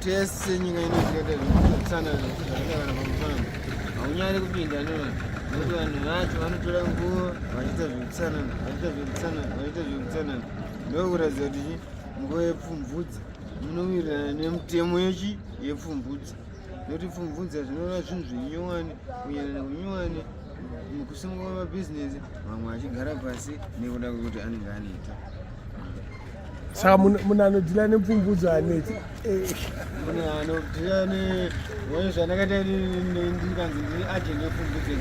Tese nyika ino tikaita zvekutsanana zvakaita kana pamufanano haunyari kupinda nevanhu nekuti vanhu vacho vanotora nguva vachiita zvekutsanana vachiita zvekutsanana vachiita zvekutsanana ndokuratidza kuti chi nguva yepfumvudza munowirirana nemutemo yechi yepfumvudza nekuti pfumvudza zvinoreva zvinhu zvinyowani kunyanya kunyowani mukusimuka kwemabhizinesi vamwe vachigara pasi nekuda kwekuti anenge aneta. Saka munhu anodhila nepfumvudzo aneti. Eh. Munhu anodhila ne wani zvandakaita ndikanzi ndiri agent yepfumvudzo.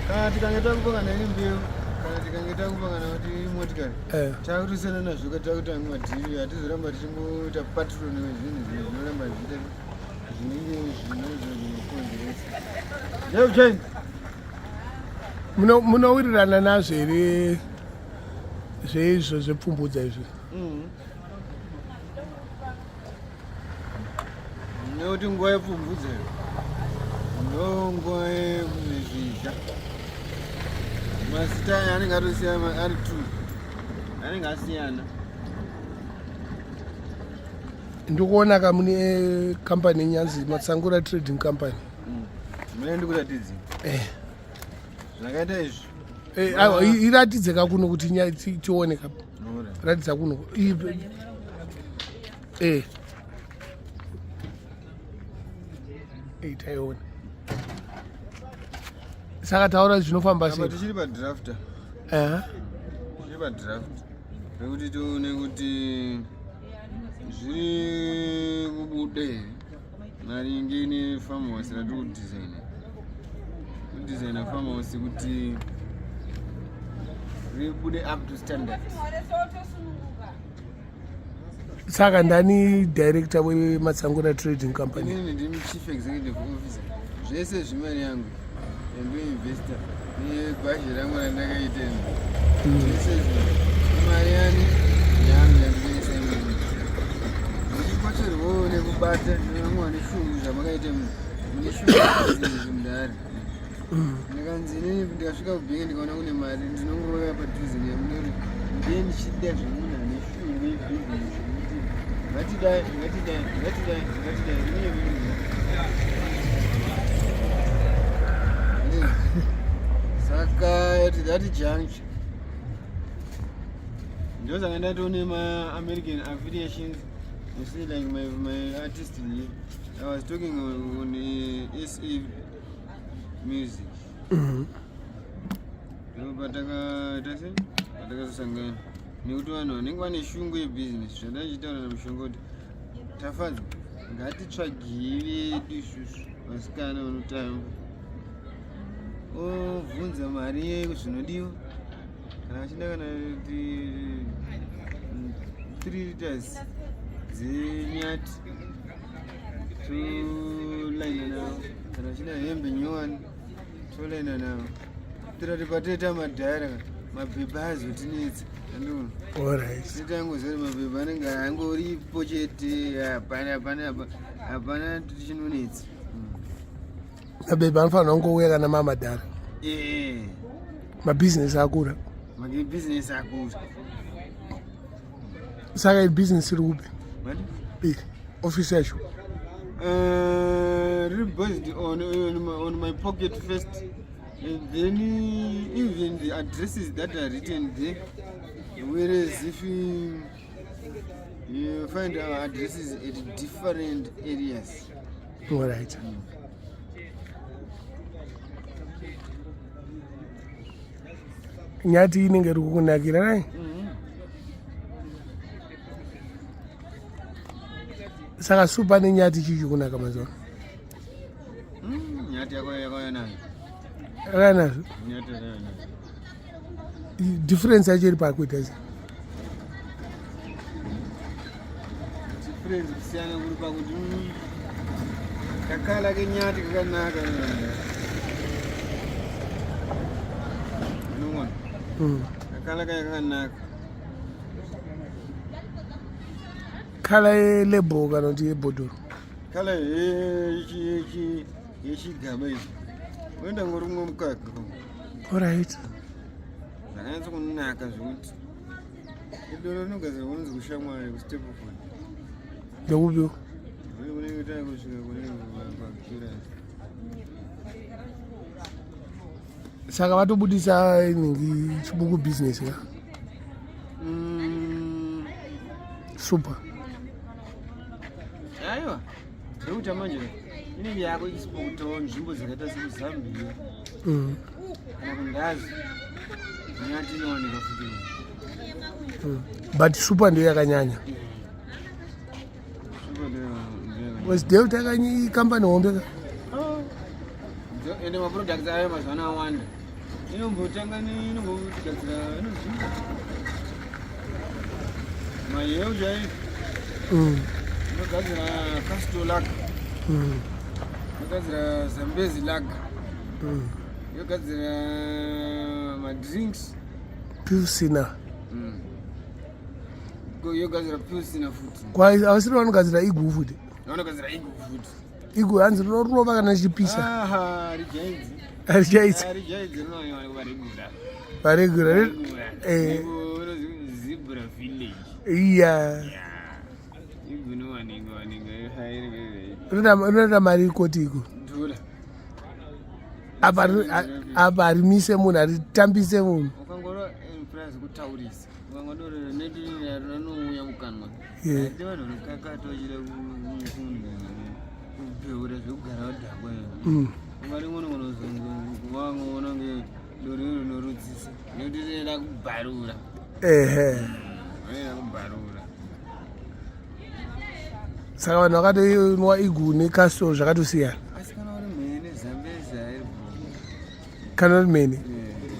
Kana tikange takupangana nembeu kana tikange takupangana kuti motikari eh. takutosiyana nazvo ka takutanga madhiri hatizoramba tichingoita patrol nezvinhu zvinoramba zvichiita zvinenge zvinozvo zvinokonzeresa. Jane. Munowirirana nazvo here zveizvo zvepfumvudza izvi? Nekuti nguva yepfumvudza ndo nguva yezvizha. Mazita aya anenge atosiyana ari two anenge asiyana. Ndikuona ka mune company inyanzi Matsangura Trading Company. Mune ndikuratidze. Eh. Zvakaita izvi. Eh, aiwa iratidze ka kuno kuti tione ka. Ratidza kuno. Eh. Eh, taiona. Saka taura zvinofamba sei? Tichiri pa draft. Eh. Tichiri pa draft. Rekuti tione kuti zviri kubuda here maringe nefarmhouse ratiri kudesigna kudesigna farmhouse kuti ribude up to standard. Saka ndani director weMatsangura Trading Company. Inini ndimi chief executive officer, zvese zvimari yangu ndoinvesta negwazhi rangu randakaita zvese imari yani yangu yandinoisa imweni ndichikotsverwawo nekubata nevamwe vane shungu zvamakaita mune shungu zvimudhara. Ndikanzi inini ndikasvika kubhengi ndikaona kune mari ndinongouya padhuze nemunori ndiye ndichida zvemunhu ane shungu yebhizinesi kuti ngatidai ngatidai ngatidai ngatidai inini. Saka at that juncture ndosaka ndatone maAmerican affiliations. You see, like my artist here, I was talking on SA Music. Patakatase patakazosangana nekuti vanhu vanenge vane shungu yebhizinesi zvandachiitaura namushonga kuti Tafadzwa ngatitsvagei vedu isusu vasikana vanotamba obvunza mari zvinodiwa kana achida kana kuti 3 liters dzenyati tolaina nawo kana achida hembe nyowani tolaina nawo tirati pateta madhara mabhebha azotinetsa. Tangozori mabhebha anenge angoripo chete, hapana hapana hapana chinonetsa. Mabhebha anofanira kungouya kana mamadhara. Eh. Mabhizinesi akura. Mabhizinesi akura. Saka ibhizinesi iri kupi? Iri ofisi yacho. Riri based on my pocket first. And then even the addresses that are written there, whereas if you find our addresses at different areas. All right. Nyati inenge iri kukunakira nai? Saka supa nenyati chii chikunaka mazuva? Nyati yako yakauya nayo. Yakauya nazvo? Nyati yakauya nayo. Difference yacho iri pakuita sei? Difference kusiyana kuri pakuti kakala kenyati kakanaka. Unoona? Kakala kaya kakanaka. Kala yelabel kana kuti yebhodhoro? Kala yechigaba ichi. Unoenda ngorumwe mukaka. Alright. Zvakanyatso kunaka zvekuti idoro rinogadzirwa kunonzi kushamwari kustepofon. Ndekupiwo? Tinenge takusvika kune kwakura. Saka vatobudisa inhingi chibuku business ka? Super. Aiwa. Zvekuita manje inenge yako ichispokutawo nzvimbo dzakaita sekuZambia. Kana kundazi. Nyati inowanika futi. But super ndiyo yakanyanya. Super ndiyo yakanyanya. Was Delta yakanyi company hombe ka? Ende maproducts ayo mazuva ano awanda. Inombotanga inombogadzira inonzi maheu chaiyo. Inogadzira Castle Lager. Inogadzira Zambezi Lager. Inogadzira madrinks. Pilsner. Yogadzira Pilsner futi. Kwa havasiri vanogadzira Eagle futi. Vanogadzira Eagle futi. Eagle hanzi rinorova kana richipisa. Aha, rijaidzi. Harichaitsi. Rijaidzi rinowanikwa paregura. Paregura. Regura. Zebra Village. Iya. Eagle inowanikwa wanikwa Rinoda mari ikoti iko. Dhura. Apa apa harimise munhu, haritambise munhu. Ukangora price kutaurisa. Ukangodorera neti rinouya mukanwa. Yeah. Ati vanhu vanokakata vachida kubheura zvekugara vadhakwa. Ungari unogona kuvangoona nge doro iro rinorutsisa. Nekuti rinoda kubharura. Rinoda kubharura. Saka vanhu vakatonwa Eagle neCastle zvakatosiyana. Asi kana uri mhene, Zambezi hairi. Kana uri mhene.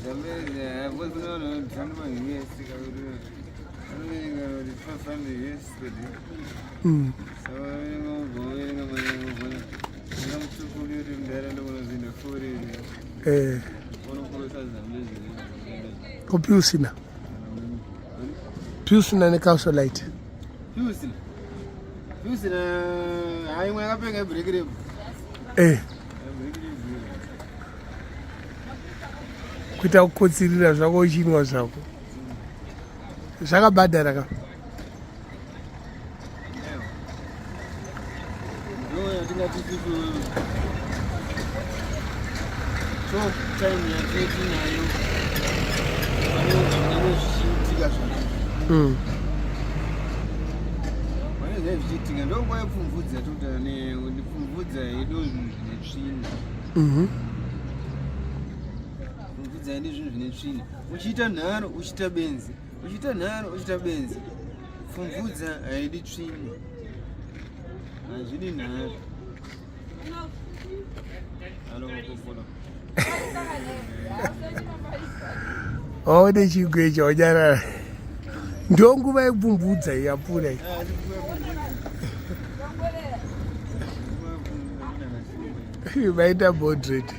Zambezi because kune vanhu vanodhanda maUS kakuti vanoverenga kuti 500 US per day. Saka vaverenga voverenga mari ingamutsukuki kuti mundaraunda kunozoenda foreign. Unokurosa Zambezi. Ko Pilsner? Pilsner neCastle Lite. Pilsner. Pilsner hayi imwe yakapenga iblack label. Black label. Kuita kukotsirira zvako uchinwa zvako. Zvakabhadhara ka. Ndo yatingati isusu top time yatiri tinayo pane zvinenge zvichiitika zvakare. Pane zvinenge zvichiitika ndonguva yepfumvudza yatokutaura nepfumvudza yedu zvinhu zvine tsvina. Pfumvudza yedu zvinhu zvine tsvina. Uchiita nharo uchiita benzi. Uchiita nharo uchiita benzi. Pfumvudza haidi tsvina. Hazvidi nharo. Alo kokolo. Waone chigwe icho wanyarara. Ndo nguva yekupfumvudza iyi yapfuura iyi. Maita moderate.